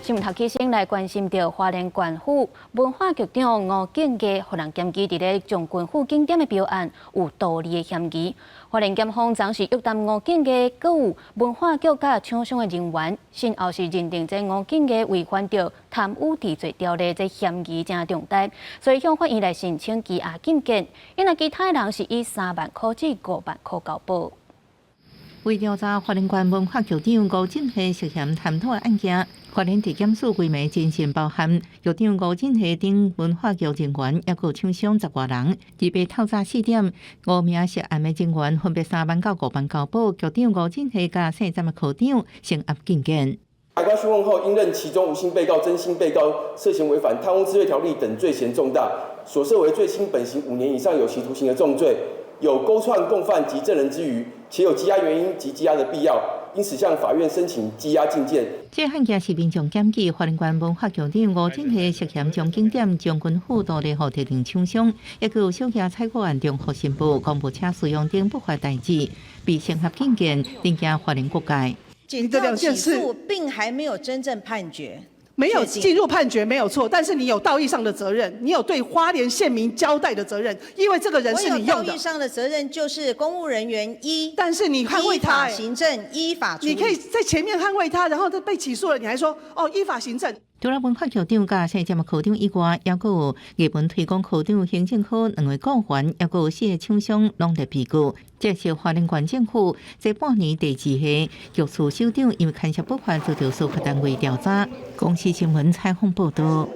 新聞頭起先來關心著花蓮縣府文化局長吳敬義，予人檢舉佇咧將軍府景點的標案有圖利的嫌疑。花蓮檢方昨是約談吳敬義，閣有文化局佮廠商的人員，審後是認定這吳敬義違反著貪污治罪條例，這嫌疑誠重大，所以向法院來申請羈押禁見。因為其他人是以3萬箍至5萬箍交保。為調查花蓮縣文化局長吳振夏涉嫌貪土的案件，花蓮地檢署規暝精神包含局長吳振夏等文化局人員，抑閣有廠商十外人。佇白透早4點，五名涉案的人員分別3萬到5萬交保，局長吳振夏佮姓詹的科長聲押禁見。法官訊問後，應認其中吳姓被告、曾姓被告涉嫌違反貪污治罪條例等罪嫌重大，所涉為最輕本刑5年以上有期徒刑的重罪，有勾串共犯及證人之虞，且有羈押原因及羈押的必要，因此向法院申請羈押禁見。這案件是民眾檢舉花蓮縣文化局長吳振夏涉嫌將景點將軍府土地予特定廠商，抑閣有小額採購案重複申報、公務車使用等不法代誌，被聲押禁見，震驚花蓮各界。檢調起訴並還沒有真正判決。沒有進入判決沒有錯，但是你有道義上的責任，你有對花蓮縣民交代的責任，因為這個人是你用的。道義上的責任就是公務人員一，但是你捍衛他，依法行政，依法處理。你可以在前面捍衛他，然後他被起訴了，你還說哦依法行政。除了文化局長佮姓詹的科長以外，抑閣有藝文推廣科長、行政科兩位僱員，抑閣有四個廠商攏佇被告。這是花蓮縣政府這半年第二個局處首長因為牽涉不法遭到司法單位調查。公視新聞採訪報導。